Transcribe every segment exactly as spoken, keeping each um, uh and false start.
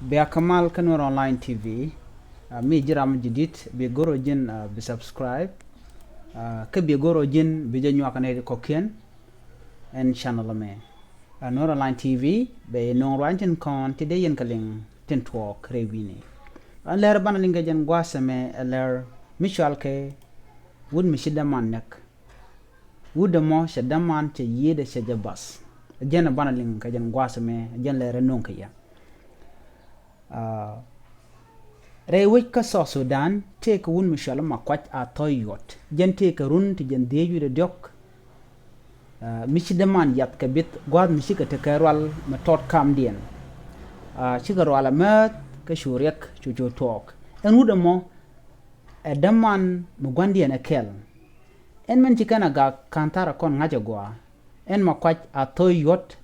Bia kä mal kä Nuer Online T V. Ah, mi ji̱ ram jidit bi go̱r ɔ ji̱n, ah, bi subscribe. Ah, kä bi go̱r ɔ ji̱n bi jɛ nyuak nɛ kɔkiɛn ɛn channel mɛ. Ah, Nuer Online T V bɛ no̱o̱ŋ ruany tin kɔn ti dee yɛn kɛ liŋ tin tuɔɔk rɛy wi̱ni. Ɛn lɛr banɛ liŋ kɛ jɛn gua̱a̱th ɛmɛ ɛ lɛr mi cual kɛ wut mi ci däman näk. Wut ɛmɔ cɛ däman cɛ yiëëdɛ cɛ jɛ bath. Jɛn ɛ banɛ liŋ kɛ jɛn gua̱a̱th ɛmɛ, jɛn lɛr ɛ no̱o̱ŋ kɛ yɛ. Ah, rɛy wec kä South Sudan tëëkɛ wut mi cɔal Makuac Athɔy Yuɔt. Jɛn tëëkɛ run ti jɛn dhieec wi̱cdɛ diɔ̱k. Ah, mi ci däman yath kɛ bith gua̱a̱th mi cikɛ tekɛ rual mɛ tɔt kamdiɛn. Ah, cikɛ rual ɛmääth kä cu riɛk cu cu tuɔɔk. Ɛn wut ɛmɔ ɛ däman mi gua̱ndiɛn ɛ kɛl. Ɛn mɛn ci kɛn a gak ka̱n tharɛ kɔn ŋa̱c ɛ gɔaa. Ɛn Makuac Athɔy Yuɔt,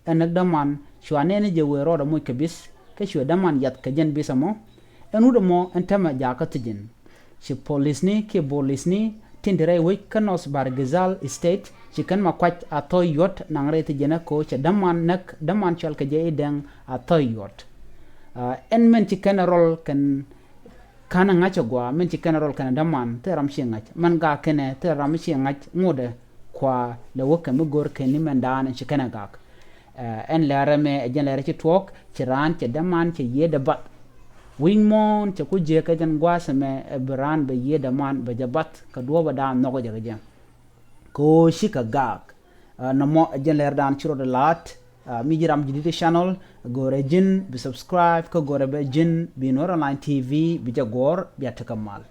ɛn näk däman cua nɛɛni jɛ wëë rɔɔdɛ moc kɛ bith, kä cuɛ däman yath kɛ jɛn bith ɛmɔ. Ɛn wut ɛmɔ ɛn täämɛ jakä thi̱ji̱n. Ci polisni kiɛ bolisni tin te rɛy wec kä North Bahr el Ghazal State ci kɛn Makuac Athɔy Yuɔt naŋ rɛy thi̱ji̱n ɛ ko̱ cɛ däman näk däman cɔal kɛ jɛ i̱ Dɛŋ Athɔy Yuɔt. Ah, ɛn mɛn ci kɛn ɛ rɔl kɛn ka̱n ɛ ŋa̱c ɛ gɔaa, mɛn ci kɛn ɛ rɔl kɛn ɛ däman thil ram ciɛ ŋa̱c. Mɛn gak kɛn ɛ thil ram ciɛ ŋa̱c ŋotdɛ kua lɛ wä kɛ mi go̱r kɛn ni mɛn da̱a̱n ɛn ci kɛn ɛ gak. Eh, ɛn lɛr ɛmɛ ɛ jɛn lɛr ɛ ci tuɔɔk, ci raan cɛ däman cɛ yiëëdɛ bath. Wi̱i̱ muɔ̱ɔ̱n cɛ ku jiäk kɛ jɛn gua̱a̱th ɛmɛ ɛ bi raan bɛ yiëë däman bɛ jɛ bath kɛ duɔ̱ɔ̱p ɛ da̱a̱n nhɔk jɛ kɛ jɛ. Kɛ ɣöö cikɛ gak. Ah, nɔmɔ ɛ jɛn lɛr da̱a̱n ci rɔɔdɛ la̱t. Ah, mi ji̱ ram jidit channel, go̱rɛ ji̱n bi subscribe kä go̱rɛ bɛ ji̱n bi Nuer Online T V bi jɛ guɔ̱ɔ̱r, bia tekɛ mal.